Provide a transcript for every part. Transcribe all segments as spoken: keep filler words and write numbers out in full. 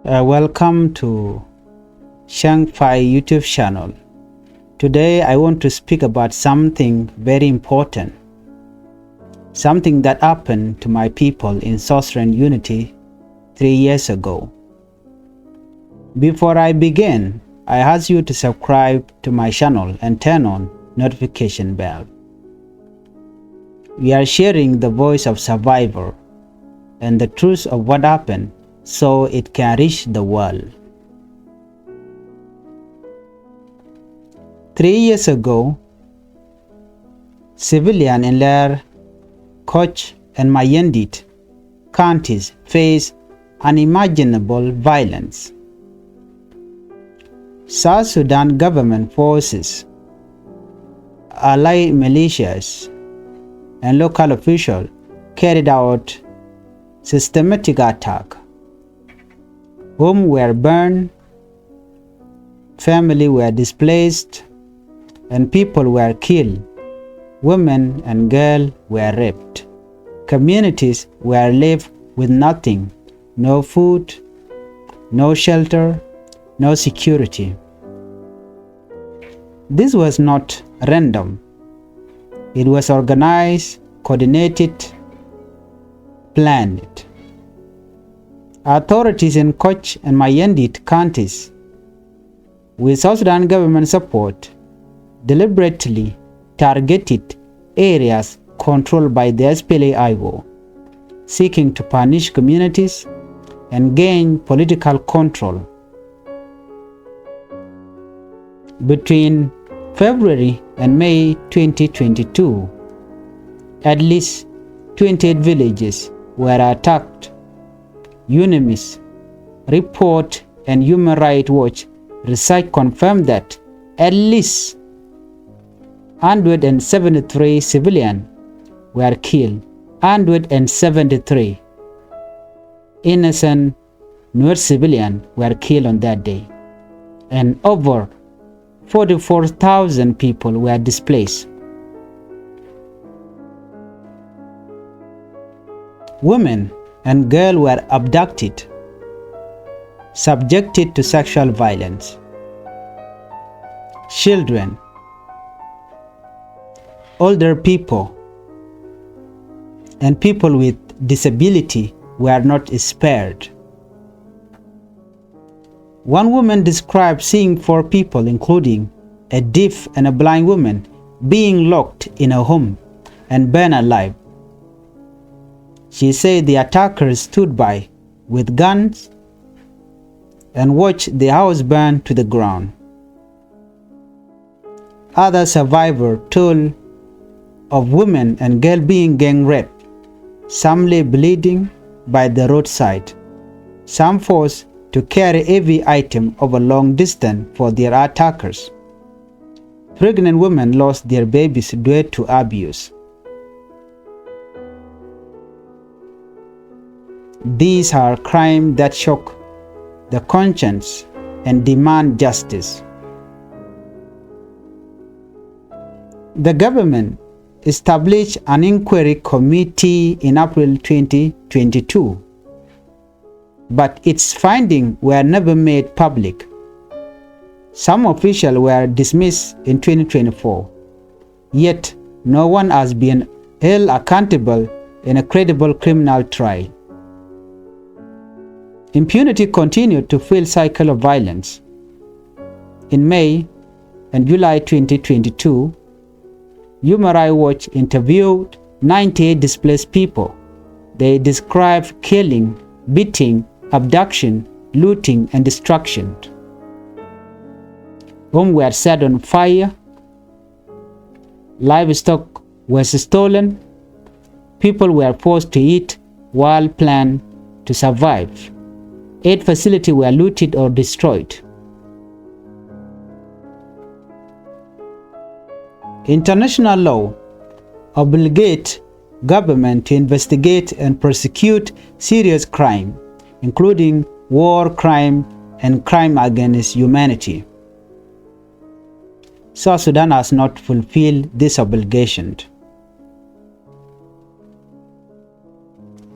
Uh, welcome to Shang Fai YouTube channel. Today I want to speak about something very important, something that happened to my people in Southern Unity three years ago. Before I begin, I ask you to subscribe to my channel and turn on notification bell. We are sharing the voice of survivor and the truth of what happened so it can reach the world. Three years ago, civilian in Leer, Koch and Mayendit counties face unimaginable violence. South Sudan government forces, allied militias, and local officials carried out systematic attack. Homes were burned, families were displaced, and people were killed. Women and girls were raped. Communities were left with nothing, no food, no shelter, no security. This was not random. It was organized, coordinated, planned. Authorities in Koch and Mayendit counties, with South Sudan government support, deliberately targeted areas controlled by the S P L A I O, seeking to punish communities and gain political control. Between February and May twenty twenty-two, at least twenty-eight villages were attacked. UNMISS report and Human Rights Watch research confirmed that at least hundred and seventy-three civilians were killed. Hundred and seventy-three innocent Nuer civilians were killed on that day, and over forty-four thousand people were displaced. Women and girls were abducted, subjected to sexual violence. Children, older people, and people with disability were not spared. One woman described seeing four people, including a deaf and a blind woman, being locked in a home and burned alive. She said the attackers stood by with guns and watched the house burn to the ground. Other survivors told of women and girls being gang raped, some lay bleeding by the roadside, some forced to carry heavy item over long distance for their attackers. Pregnant women lost their babies due to abuse. These are crimes that shock the conscience and demand justice. The government established an inquiry committee in April twenty twenty-two, but its findings were never made public. Some officials were dismissed in twenty twenty-four, yet no one has been held accountable in a credible criminal trial. Impunity continued to fuel cycle of violence. In May and July twenty twenty-two, Human Rights Watch interviewed ninety-eight displaced people. They described killing, beating, abduction, looting, and destruction. Homes were set on fire. Livestock was stolen. People were forced to eat while plan to survive. Aid facilities were looted or destroyed. International law obligate government to investigate and prosecute serious crime, including war crime and crime against humanity. South Sudan has not fulfilled this obligation.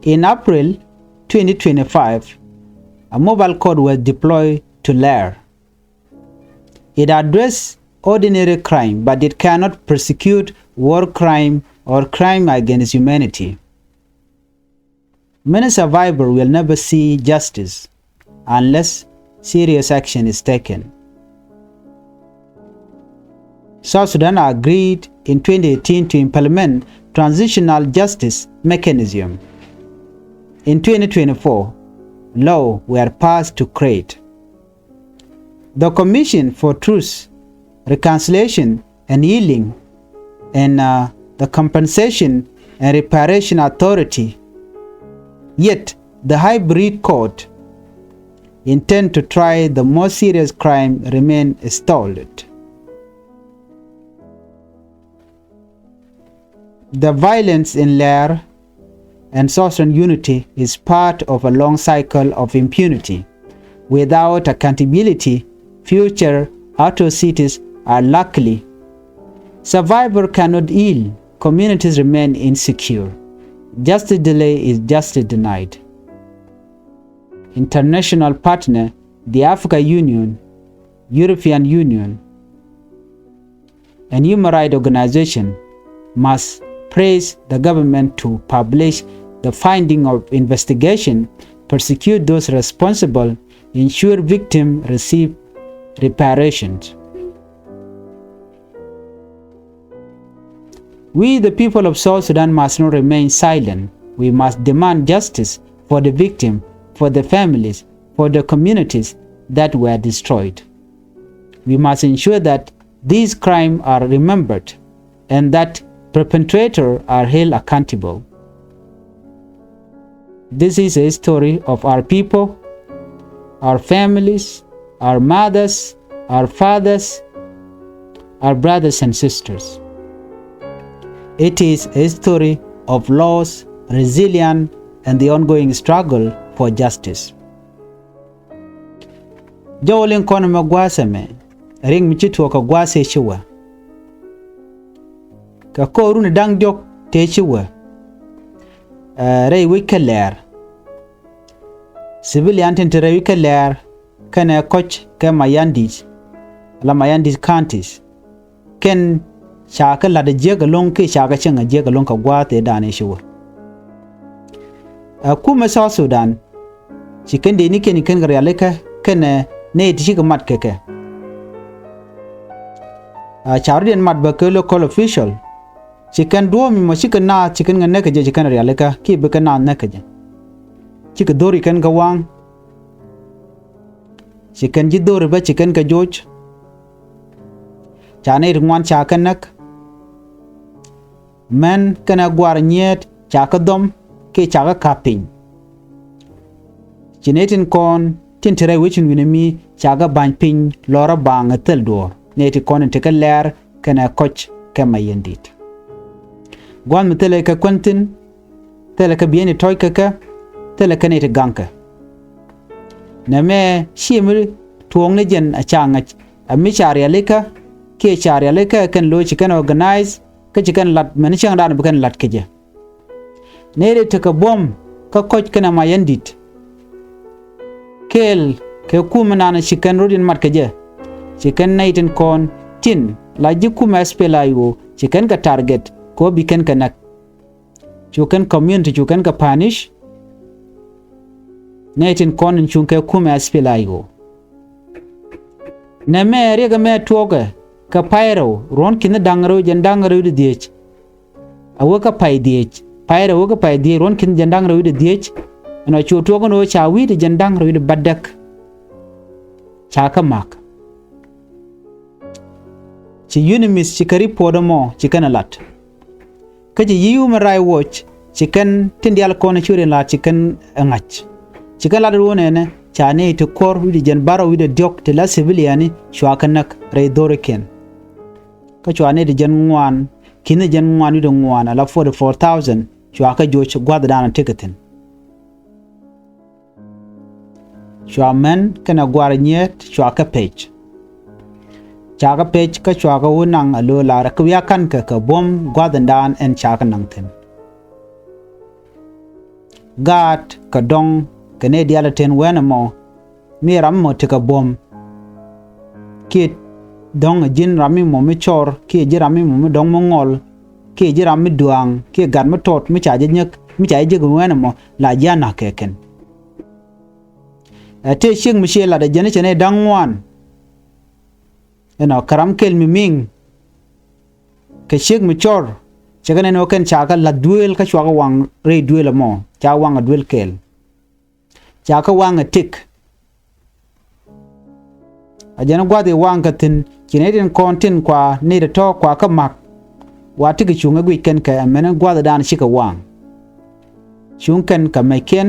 In April twenty twenty-five, A mobile court was deployed to Lair. It addressed ordinary crime, but it cannot prosecute war crime or crime against humanity. Many survivors will never see justice unless serious action is taken. South Sudan agreed in twenty eighteen to implement transitional justice mechanism. In twenty twenty-four, law were passed to create the Commission for Truth, Reconciliation and Healing, and, uh, the Compensation and Reparation Authority. Yet the hybrid court intent to try the most serious crime remain stalled. The violence in Lair and Southern unity is part of a long cycle of impunity. Without accountability, future atrocities are likely. Survivor cannot heal. Communities remain insecure. Justice delay is justice denied. International partner, the Africa Union, European Union, and human rights organization must press the government to publish the finding of investigation, prosecute those responsible, ensure victims receive reparations. We, the people of South Sudan, must not remain silent. We must demand justice for the victim, for the families, for the communities that were destroyed. We must ensure that these crimes are remembered and that perpetrators are held accountable. This is a history of our people, our families, our mothers, our fathers, our brothers and sisters. It is a history of loss, resilience, and the ongoing struggle for justice. Jɔw liŋ kɔn mɛ gua̱a̱th ɛmɛ, riŋ mi ci tuɔɔk kɛ gua̱a̱th ëë ci wä. Kɛ ko̱r runi da̱ŋ diɔ̱k tëë ci wä. Ɛ, rɛy wec kä Lɛɛr. Civilian tin te rɛy wec kä Lɛɛr kɛnɛ kɔc kɛ Mayandit, la Mayandit counties. Kɛn ca kɛ la̱t ɛ jiäk ɛlɔ̱ŋ kiɛ ca kɛ cieŋ ɛ jiäk ɛlɔ̱ŋ kɛ gua̱a̱th ëëdan ëë ci wä. Ɛ kumɛ South Sudan, ci kɛn dee ni kɛn kɛn kɛ rialikä kɛnɛ nɛy ti cikɛ mat kɛ kɛ. A ca rɔ̱diɛn mat bä kɛ local official, ci kɛn duɔ̱ɔ̱p mi mɔ cikɛ naath ci kɛn kɛ näk kɛ jɛ, ci kɛn rialikä kiɛ bikɛ naath näk kɛ jɛ. Cikɛ dho̱ri kɛn kɛ waŋ. Ci kɛn ji̱ dho̱ri bä ci kɛn kɛ joc. Ca nɛy ti ŋuan ca kɛ näk. Män kɛnɛ gua̱a̱r nyiet ca kɛ dhɔm kiɛ ca kɛ ka̱p piny. Ci nɛy tin kɔn tin te rɛy wec in wi̱nɛ mi ca kɛ ba̱ny piny lɔrä baŋ ɛ thil duɔ̱ɔ̱r. Nɛy ti kɔn in te kɛ Lɛɛr kɛnɛ kɔc kɛ Mayandit. Gua̱a̱th mi thilɛ kɛ kuän thi̱n, thilɛ kɛ bieyni tɔ̱c kɛ kɛ, thilɛ kɛ nɛy ti gaŋkɛ. Nɛmɛ ciɛ mi tuɔɔkni jɛn a ca ŋäc, a mi ca rialikä kiɛ ca rialikä kɛn lo̱c ci kɛn organize, kä ci kɛn lat mɛn cäŋdan bi kɛn lat kɛ jɛ. Nɛy ti tekɛ buɔ̱m kä kɔc kɛnɛ Mayandit. Kɛɛl kɛ kumɛ nan ci kɛn rɔ̱diɛn mat kɛ jɛ. Ci kɛn nɛy tin kɔn tin la ji̱ kumɛ S P L A I O ci kɛn kɛ target kɛ ɣöö bi kɛn kɛ näk. Cu kɛn community cu kɛn kɛ punish. Nɛy tin kɔn in cuŋ kɛ kumɛ S P L A I O. Nɛmɛ riɛk ɛmɛ tuɔɔkɛ kɛ pay rɛw ruɔ̱n ki̱n da̱ŋ rɛw jɛn da̱ŋ rɛw di dhiec. A wä kä pay dhiec, pay rɛw wä kä pay dhiec ruɔ̱n ki̱n jɛn da̱ŋ rɛw di dhiec. Ɛn ɔ cu tuɔɔk ɛn ɣöö ca wi̱i̱dɛ jɛn da̱ŋ rɛw di bädäk. Ca kä ma̱k. Ci UNMISS ci kɛ report ɛmɔ ci kɛn ɛ lat. Kä ci yi̱ Human Rights Watch ci kɛn tin diaal kɔn ci rin la̱t ci kɛn ɛ ŋa̱c. Ci kɛn lat ruɔ̱n ɛnɛ ca nɛy ti kuɔr wi̱cdɛ jɛn bärɔw wi̱cdɛ diɔ̱k ti la civilian cua kɛ näk rɛy dho̱rikiɛn. Kä cua nɛy ti jɛn ŋuan ki̱n jɛn ŋuan wi̱cdɛ ŋuan ala forty four thousand cua kɛ joc gua̱thdan a tekɛ thi̱n. Cua män kɛnɛ gua̱r nyiet cua kɛ pec. Ca kɛ pec kä cua kɛ wä naŋ a lo̱o̱ lar kɛ wi̱i̱ a ka̱n kɛ kɛ buɔ̱m gua̱thi̱ndan ɛn ca kɛ naŋ thi̱n. Gaat kɛ dɔ̱ŋ kɛ nɛy diaal tin wɛn ɛmɔ Mi ram mɔ tekɛ buɔ̱m kiɛ dɔ̱ŋ ɛ ji̱n ram mi mɔ mi cɔr kiɛ ji̱ ram mi mɔ mi dɔ̱ŋ mi ŋɔl kiɛ ji̱ ram mi duaaŋ kiɛ gat mi tɔt mi ca jɛ nyäk mi ca jɛ jek ŋuɛ̈n ɛmɔ la ji̱ a na̱k kɛ kɛn. Ɛ tëë ciek mi ciɛ lat ɛ jɛn i̱ cɛ nɛy da̱ŋ ŋuan. Ɛnɔ kɛ ram kɛl mi mi̱ŋ kɛ ciek mi cɔr. Cɛ kɛ nɛn ɣöö kɛn ca kɛ la̱th duëël kä cua kɛ waŋ rɛy duëël ɛmɔ ca waŋ ɛ duëël kɛɛl. Ca kɛ waŋ ɛ tëk. A jɛn gua̱th i̱ waŋ kɛ thi̱n ci nɛy tin kɔn tin kua nɛy tɔ̱tɔ̱ kua kä ma̱k. Wa tikɛ cuŋ ɛ guic kɛn kɛ ɛmɛn gua̱thdan cikɛ waŋ. Cuŋ kɛn kɛ mɛckiɛn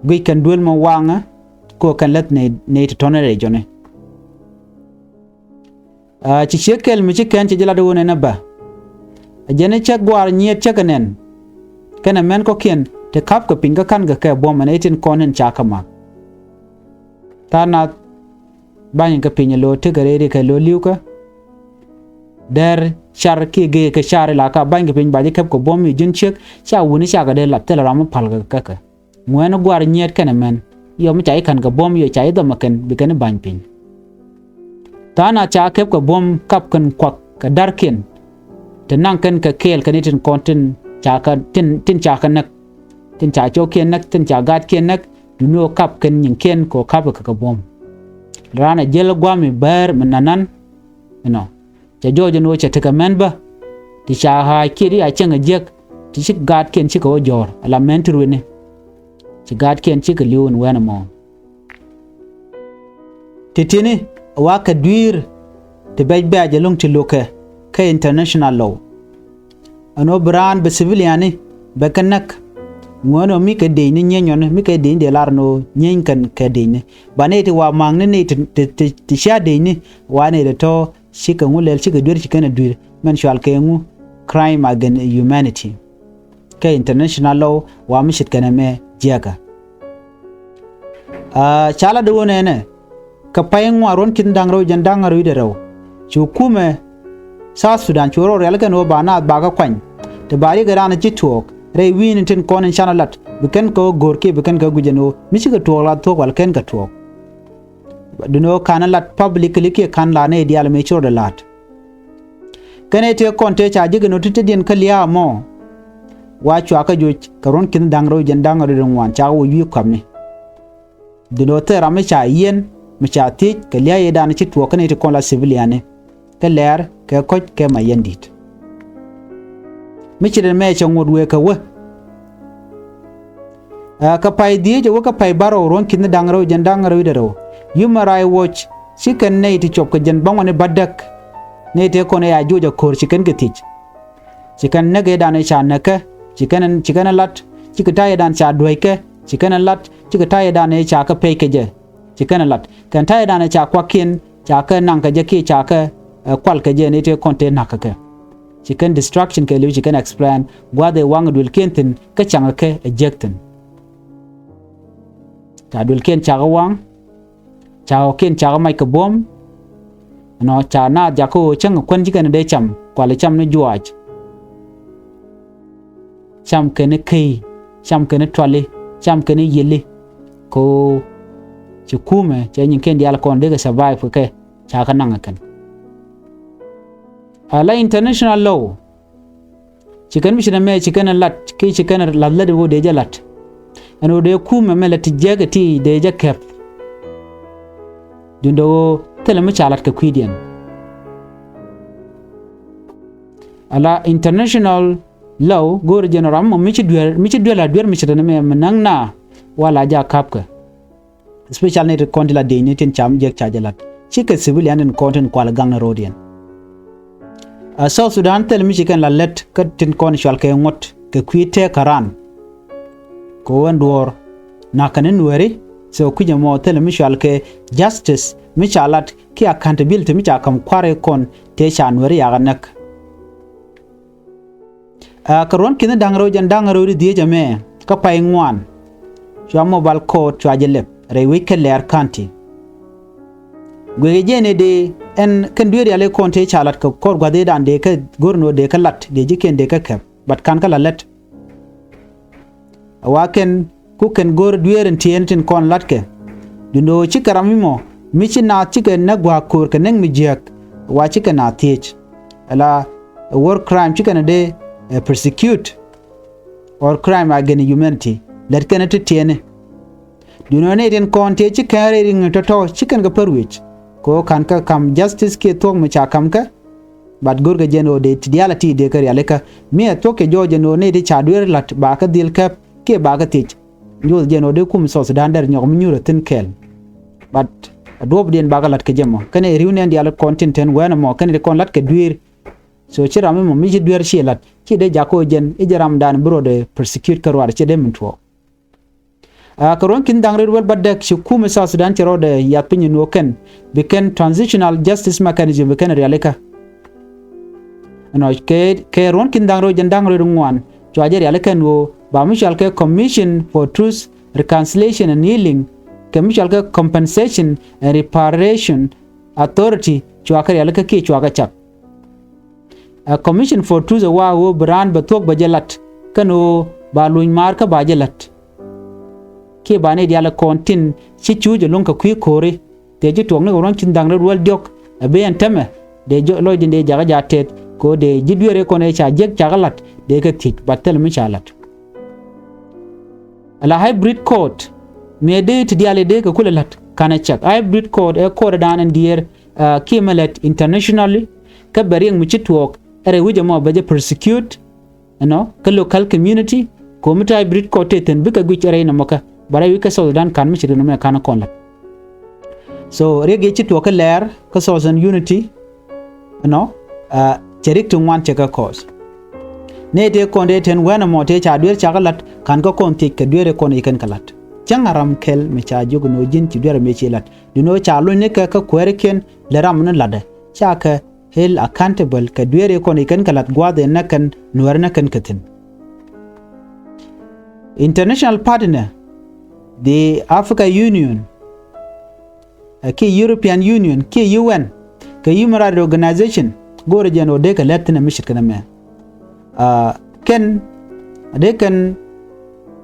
guic kɛn duel mɔ waŋä. Ko kɛn läth nɛy tɔ̱tɔ̱ ni rɛy jɔni. Ci ciek kɛl mi ci kɛn ci jɛ lat wun ɛn ɛ bä. A jɛn cä guaar nyiet cä kɛ nɛn. Kɛn ɛ mɛn kɔkiɛn ti ka̱pkɛ piny kä ka̱n kɛ kɛ buɔ̱m ɛn ɛ tin kɔn in ca kä ma̱k. Tha̱a̱ŋ nath ba̱ny kɛ piny ɛ lo̱o̱ tekɛ rɛy rikɛ lo̱o̱ li̱wkä. Dɛr car kiɛ gee kɛ car ila ka ba̱ny kɛ piny ba ji̱ kɛp kɛ buɔ̱m i̱ ji̱n ciek ca wuni cakɛ dee lat thilɛ ram mi pal kɛ kɛ kɛ. Ŋuɛ̈ni gua̱r nyiet kɛnɛ mɛn yɔ mi ca ji̱ ka̱n kɛ buɔ̱m yɔ ca ji̱ dhɔmɛ kɛn bi kɛn i̱ ba̱ny piny. Tha̱a̱ŋ nath ca kɛp kɛ buɔ̱m kap kɛn kuak kɛ da̱rkiɛn. Ti naŋ kɛn kɛ kɛɛl kɛn i̱ tin kɔn tin ca kɛ tin tin ca kɛ näk. Tin ca cɔɔkiɛn näk tin ca gaatkiɛn näk. Duni ɣöö kap kɛn nyiŋkiɛn kɛ ɣöö kap kɛ kɛ buɔ̱m. Raan ɛ jiɛl gua̱a̱m i̱ bäär mi nanan. Inɔ cɛ jɔɔc ɛn ɣöö cɛ tekɛ mɛn bä. Ti ca ɣaac kiɛ di a cäŋ ɛ jiäk ti ci gaatkiɛn cikɛ ɣöö jɔ̱ɔ̱r ala mɛn ti ruëni. Ci gaatkiɛn cikɛ li̱w in wɛn ɛmɔ. Ti ti̱ni wa kɛ dui̱i̱r ti bɛc bɛ̈ɛ̈c ɛlɔ̱ŋ ti lo̱kɛ kä international law. Ɛn ɣöö bi raan bi civilian ni bɛ kɛ näk. Ŋuäär ni ɣöö mi kɛ dec ni nyieny nyɔni mi kɛ dec ni dee lar ɛn ɣöö nyieny kɛn kɛ dec ni. Ba nɛy ti wa ma̱a̱ŋni nɛy ti ti ti ti cia dec ni wa nɛy ti tɔ̱ cikɛ ŋu lɛl cikɛ duer ci kɛn ɛ dui̱r mɛn cual kɛ ŋu crime against humanity. Kɛ international law wa mi ce̱tkɛ nɛmɛ jiäkä. Ca lat di wä nɛnɛ kɛ pay ŋuan ruɔ̱n ki̱n da̱ŋ rɛw jɛn da̱ŋ rɛw i̱dɛ rɛw. Cu kumɛ South Sudan cu rɔ rialikä ni wä ba naath ba kä kuany. Ti ba riɛk iran ci tuɔɔk rɛy wi̱i̱ni tin kɔn in canɛ lat bi kɛn kɛ wä go̱r kiɛ bi kɛn kɛ guic ɛn wä mi cikɛ tuɔɔk la thuɔ̱k wal kɛn kɛ tuɔɔk. Duni wä ka̱n lat publicly kiɛ ka̱n la nɛy diaal mëë ci rɔɔdɛ la̱t. Kɛn ɛ tëë kɔn tëë ca ji̱ kɛ nöt ti tëdiɛn kä lia̱a̱ mɔ. Wa cua kä joc kɛ ruɔ̱n ki̱n da̱ŋ rɛw jɛn da̱ŋ rɛw ŋuan ca wä wi̱i̱ kɔamni. Duni wä thil ram mi ca yiɛn mi ca thiec kɛ lia̱a̱ yɛ dan ci tuɔɔk kɛn ɛ ti kɔn la civiliani. Kɛ lɛɛr kɛ kɔ̱c kɛ ma yɛn di̱t. Mi ci den mɛ cɛ ŋot wëë kɛ wä. Ɛ kɛ pay dhieec ɛ wä kä pay bärɔw ruɔ̱n ki̱n da̱ŋ rɛw jɛn da̱ŋ rɛw i̱dɛ rɛw. Human Rights Watch ci kɛn nɛy ti cuɔp kɛ jɛn bäŋuani bädäk. Nɛy tëë kɔn ɛ ya juɔc ɛ ko̱r ci kɛn kɛ thiec. Ci kɛn näk ëë dan ëë ca näkɛ ci kɛn ci kɛn ɛ lat. Cikɛ ta̱yɛ dan ca duäckɛ ci kɛn ɛ lat. Cikɛ ta̱yɛ dan ëë ca kä pɛy kɛ jɛ ci kɛn ɛ lat. Kɛn ta̱yɛ dan ëë ca kuakiɛn ca kä naŋ kɛ jɛ kiɛ ca kä kual kɛ jɛ nɛy tëë kɔn tëë na̱k kɛ kɛ. Ci kɛn destruction kɛ li̱w ci kɛn explain gua̱a̱th ëë waŋ ɛ duëlkiɛn thi̱n kä caŋ kɛ ɛ jiäk thi̱n. Ca duëlkiɛn cakɛ waŋ. Ca ɣɔ̱kiɛn cakɛ mac kɛ buɔ̱m. Ɛnɔ ca naath jakä ɣöö cäŋ ɛ kuän ci kɛn ɛ dee cam kualɛ cam ni juaac. Cam kɛn i̱ key cam kɛn i̱ tuali cam kɛn i̱ yiëli. Kɛ ɣöö ci kumɛ cɛ nyiŋkiɛn diaal kɔn dee kɛ survive kɛ kɛ ca kɛ naŋ ɛ kɛn. Ala international law. Ci kɛn mi ci nɛ mɛ ci kɛn ɛ lat ki ci kɛn ɛ lath lät ɛ ɣöö dee jɛ lat. Ɛn ɣöö dee kumɛ mɛ lɛ ti jiɛk ɛ ti dee jɛ kɛp. Duundɛ ɣöö thilɛ mi ca lat kɛ kui̱diɛn. Ala international law go̱o̱rɛ jɛn ram mɔ mi ci duel mi ci duel a duer mi ci tɛn mɛ mi naŋ na wala ja kapkɛ. Especially ni ti kɔn ti la diecni tin cam jiɛk ca jɛ lat cikɛ civilian tin kɔn tin kual gaŋ ni ro̱diɛn. A South Sudan thil mi ci kɛn la lät kä tin kɔn cual kɛ ŋuɔ̱t kɛ kui̱ tɛɛk kä ran. Kɛ ɣöö ɛn duɔ̱ɔ̱r na̱k kɛn ni nueeri. So kui̱c ɛmɔ thil mi cual kɛ justice mi ca lat kiɛ accountability mi ca ka̱m kua̱ri kɔn tëë ca nueeri yakä näk. Aa kɛ ruɔ̱n ki̱n da̱ŋ rɛw jɛn da̱ŋ rɛw di dhieec ɛmɛ kä pay ŋuan. Cua mobile court cua jɛ lɛp rɛy wec kä Leer County. Guic jɛ ni dee ɛn kɛn dueeri alɛ kɔn tëë ca lat kɛ kɔr gua̱th i̱ dan dee kä go̱r ni wä dee kä lat dee ji̱ kiɛn dee kä kɛp but kan kä la lät. A wa kɛn Ku kɛn go̱r dueer in tiɛɛn tin kɔn la̱tkɛ. Duundɛ ɣöö cikɛ ram mi mɔ mi ci naath cikɛ näk gua̱a̱k ko̱o̱r kɛ näk mi jiääk, wa cikɛ naath thiec. Ala war crime cikɛn dee, eh, persecute or crime against humanity. Lät kɛn ti tiɛɛni. Duundɛ ɣöö nɛy tin kɔn tëë ci kɛn rɛy ri̱ŋ tɔ̱tɔ̱ ci kɛn kɛ pär wi̱c. Kɛ ɣöö ka̱n kä ka̱m justice kiɛ thuɔ̱k mi ca ka̱m kä. But go̱rkɛ jɛn ɣöö dee ti diaal a ti dee kɛ rialikä. Mi ɛ thuɔ̱k kɛ jɔɔc jɛn ɣöö nɛy ti ca dueer la̱t ba kä dhil käp kiɛ ba kä thiec. Nyoth jɛn ɣöö dee kum South Sudan dɛr nyɔk mi nyuur ɛ thi̱n kɛɛl. But a duɔ̱ɔ̱pdiɛn ba kɛ la̱t kɛ jɛ mɔ kɛn ɛ ri̱w nɛn diaal kɔn tin tɛn wɛn ɛmɔ kɛn ɛ ti kɔn la̱t kɛ dueer. So ci ram mi mɔ mi ci dueer ci la̱t ci dee jakä ɣöö jɛn i̱ jɛ ramdan bi rɔɔdɛ persecute kä ruaar ci dee min tuɔɔk. Aa, kɛ ruɔ̱n ki̱n dhaŋ rɛw wäl bädäk ci kumɛ South Sudan cɛ rɔɔdɛ yath piny in ɣöö kɛn bi kɛn transitional justice mechanism bi kɛn rialikä. Ɛnɔ kɛ, kɛ ruɔ̱n ki̱n dhaŋ rɛw jɛn dhaŋ rɛw ŋuan cua jɛ rialikä ɛn ɣöö ba mi cɔal kɛ Commission for Truth, Reconciliation and Healing kɛ mi cɔal kɛ Compensation and Reparation Authority cua kɛ rialikä kiɛ cua kɛ cak. Ɛ Commission for Truth ɛ wa ɣöö bi raan bɛ thuɔ̱k bɛ jɛ la̱t kɛn ɣöö ba luny maar kä ba jɛ la̱t. Kiɛ ba nɛy diaal ɛ kɔn tin ci cuuc ɛlɔ̱ŋ kɛ kui̱ ko̱ri tëë ci tuɔɔk ni kɛ ruɔ̱n ki̱n dhaŋ rɛw wäl diɔ̱k ɛ bi ɛn täämɛ dee jɔɔc lɔcdɛ dee jakä jaat tɛth kɛ ɣöö dee ji̱ dueer ɛ kɔn ɛ ca jiäk cakɛ la̱t dee kɛ thiec ba thil mi ca la̱t. Ala hybrid court mëë dee ti diaal i̱ dee kɛ kulɛ la̱t ka̱n ɛ cak. Hybrid court ɛ court ɛ daan ɛn diɛɛr, aa, kiɛ mɛ lät internationally kä bɛ riɛk mi ci tuɔɔk ɛ rɛy wi̱c ɛmɔ bɛ jɛ persecute ɛnɔ kä local community. Ko̱mi ti hybrid court tëë thi̱n bikɛ guic ɛ rɛy nɔmɔ kä bɛ rɛy wi̱c kä South Sudan ka̱n mi ci riɛk nɔmɔ ɛ ka̱n ɛ kɔn la̱t. So riɛk yɛ ci tuɔɔk kä lɛɛr kä Southern Unity ɛnɔ, aa, cɛ riɛk ti ŋuan cɛ kɛ kɔɔth. Nɛy tëë kɔn dee tɛn wɛn ɛmɔ tëë ca dueer cakɛ la̱t ka̱n kä kɔn thiec kɛ dueer ɛ kɔn i̱ kɛn kɛ la̱t. Cäŋ a ram kɛl mi ca jiök ɛn ɣöö ji̱n ci dueer ɛmɛ ci la̱t. Duundɛ ɣöö ca lony ni kɛ kä kuäärikiɛn lɛ ram ni la̱tdɛ. Cakɛ held accountable kɛ dueer ɛ kɔn i̱ kɛn kɛ la̱t gua̱a̱th ɛ näk kɛn nuäär näk kɛn kɛ thi̱n. International partner, the Africa Union, ɛ kiɛ European Union kiɛ U N kɛ human rights organization go̱o̱rɛ jɛn ɣöö dee kɛ lɛt thi̱n ɛ mi ce̱tkɛ nɛmɛ. Aa, kɛn dee kɛn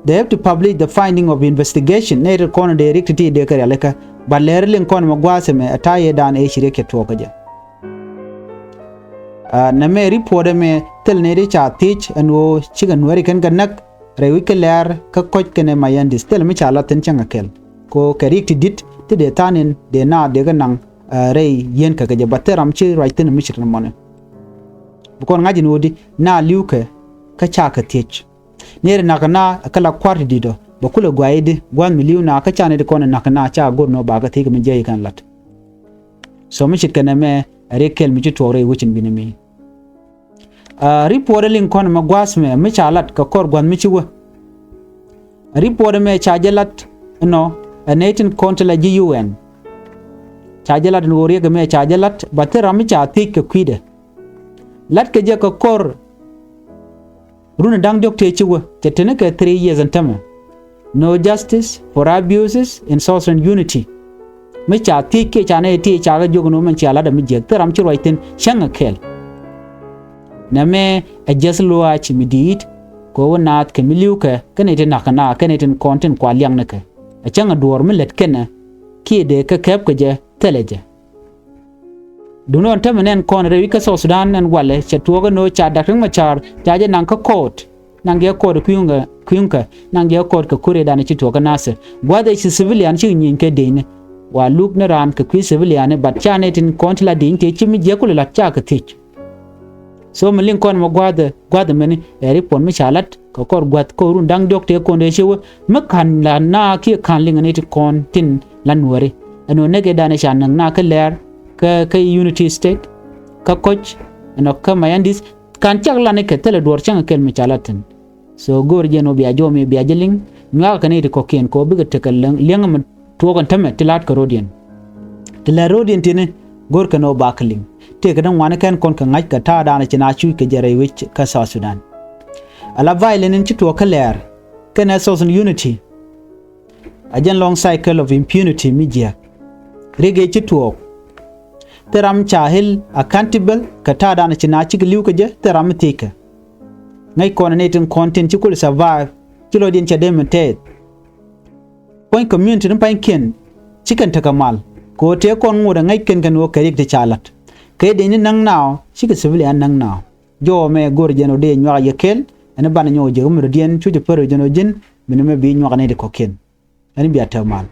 they have to publish the finding of investigation nɛy ti kɔn dee riɛk ti̱ti̱ dee kɛ rialikä. But lɛɛri liŋ kɔn mɛ gua̱a̱th ɛmɛ ɛ ta̱yɛ daan ëë ci riɛk cɛ tuɔɔk kä jɛ. Aa, nɛmɛ report ɛmɛ thil nɛy ti ca thiec ɛn ɣöö cikɛ nuääri kɛn kɛ näk rɛy wi̱c kä lɛɛr kä kɔ̱c kɛnɛ Mayardit thil mi ca la̱t thi̱n cäŋ ɛ kɛl. Kɛ ɣöö kɛ riɛk ti di̱t ti dee tha̱a̱ŋ in dee naath dee kɛ naŋ, aa, rɛy yieen kɛ kɛ jɛ ba thil ram ci ruac thi̱n mi ce̱tkɛ nɛmɔni. Bi kɔn ŋa̱c in ɣöö di naath li̱wkɛ kä cakɛ thiec. Nɛy ti na̱k kɛ naath kä la kua̱r ti di̱t ɔ bɛ kulɛ gua̱a̱c i̱di gua̱a̱th mi li̱w naath kä ca nɛy ti kɔn in na̱k kɛ naath ca go̱r nɔ ba kɛ thiec kɛ mi jiäk i̱ kɛn la̱t. So mi ce̱tkɛ nɛmɛ ɛ riɛk kɛl mi ci tuɔɔk rɛy wecin bi ni mi. Aa, report ɛ liŋ kɔn ɛmɛ gua̱a̱th mɛ mi ca lat kɛ kɔr gua̱th mi ci wä. Report ɛmɛ ca jɛ lat ɛnɔ ɛ nɛy tin kɔn ti la ji̱ U N. Ca jɛ lat ɛn ɣöö riɛk ɛmɛ ca jɛ lat ba thil ram mi ca thiec kɛ kui̱dɛ. Latkɛ jɛ kɛ kɔr run da̱ŋ diɔ̱k tëë ci wä cɛ teni kɛ three years ɛn tämɛ. No justice for abuses in Southern Unity. Mi ca thiec kiɛ ca nɛy ti ca kɛ jiök ni wä mɛn cia lat ɛ mi jiäk thil ram ci ruac thi̱n cäŋ ɛ kɛl. Nɛmɛ ɛ jiäth luaac mi di̱i̱t kɛ ɣöö naath kɛ mi li̱wkɛ kɛ nɛy ti na̱k kɛ naath kɛ nɛy tin kɔn tin kua liaŋnikɛ. Ɛ cäŋ ɛ duɔ̱ɔ̱r mi lät kɛnɛ kiɛ dee kɛ kɛp kɛ jɛ thilɛ jɛ. Duundɛ ɣän tämɛ nɛn kɔn rɛy wi̱c kä South Sudan ɛn walɛ cɛ tuɔɔk ɛn ɣöö ca Dak Riek Machar ca jɛ naŋ kä court. Naŋ jɛ court kui̱ŋkɛ, kui̱ŋkɛ naŋ jɛ court kɛ ko̱r ëëdan ci tuɔɔk kä Nasir. Gua̱th ëë ci civilian cikɛ nyieny kɛ diecni. Wa luk ni raan kɛ kui̱ civilian i̱ bat ca nɛy tin kɔn ti la dieny tëë ci mi jiäk kulɛ la̱t ca kɛ thiec. So mi liŋ kɔn mɛ gua̱a̱th, gua̱a̱th mɛni ɛ report mi ca lat kɛ kɔr gua̱a̱th kɔr run da̱ŋ diɔ̱k tëë kɔn dee ci wä mi ka̱n la naath kiɛ ka̱n liŋ ni ti kɔn tin la nuääri. Ɛn ɣöö näk ëëdan ca näk naath kä Lɛɛr kä, kä Unity State kä Koc ɛnɔ kä Mayardit ka̱n cak lan ikɛ thilɛ duɔ̱ɔ̱r cäŋ kɛl mi ca lat thi̱n. So go̱o̱r jɛn ɣöö bia jɔw mi bia jɛ liŋ nyuakä kɛ ni ti kɔ̱kiɛn kɛ ɣöö bikɛ tekɛ liɛŋ, liɛŋ mi tuɔɔk ɛn tämɛ ti la̱a̱t kɛ ro̱diɛn. Ti lät ro̱diɛn tini go̱o̱r kɛn ɣöö bakɛ liŋ. Tëëkɛ ti ŋuani kɛn kɔn kɛ ŋa̱c kɛ ta̱a̱dan ci na cuc kɛ jɛ rɛy wec kä South Sudan. Ala violence in ci tuɔɔk kä Lɛɛr kɛnɛ Southern Unity. A jɛn long cycle of impunity mi jiääk. Riɛk ëë ci tuɔɔk. Thil ram ca held accountable kɛ ta̱a̱dan ci na cikɛ li̱w kɛ jɛ thil ram mi thiec kɛ. Ŋäc kɔn ni tin kɔn tin ci kul survive ci lɔcdiɛn cɛ dee mi tɛth. Puɔ̱ny community ni pa̱nykiɛn ci kɛn tekɛ mal kɛ ɣöö tëë kɔn ŋot ɛ ŋäc kɛn kɛn ɣöö kɛ riɛk ti ca la̱t. Kɛ dee ni näŋ naaw cikɛ civilian näŋ naaw. Jɔwä mɛ go̱r jɛn ɣöö dee nyuak yɛ kɛl ɛn banɛ nyɔk ji̱ ɣä mi rɔ diɛn cu ci pär jɛn ɣöö ji̱n mi ni mɛ bi nyuak ni ti kɔ̱kiɛn. Ɛn bia tɛk mal.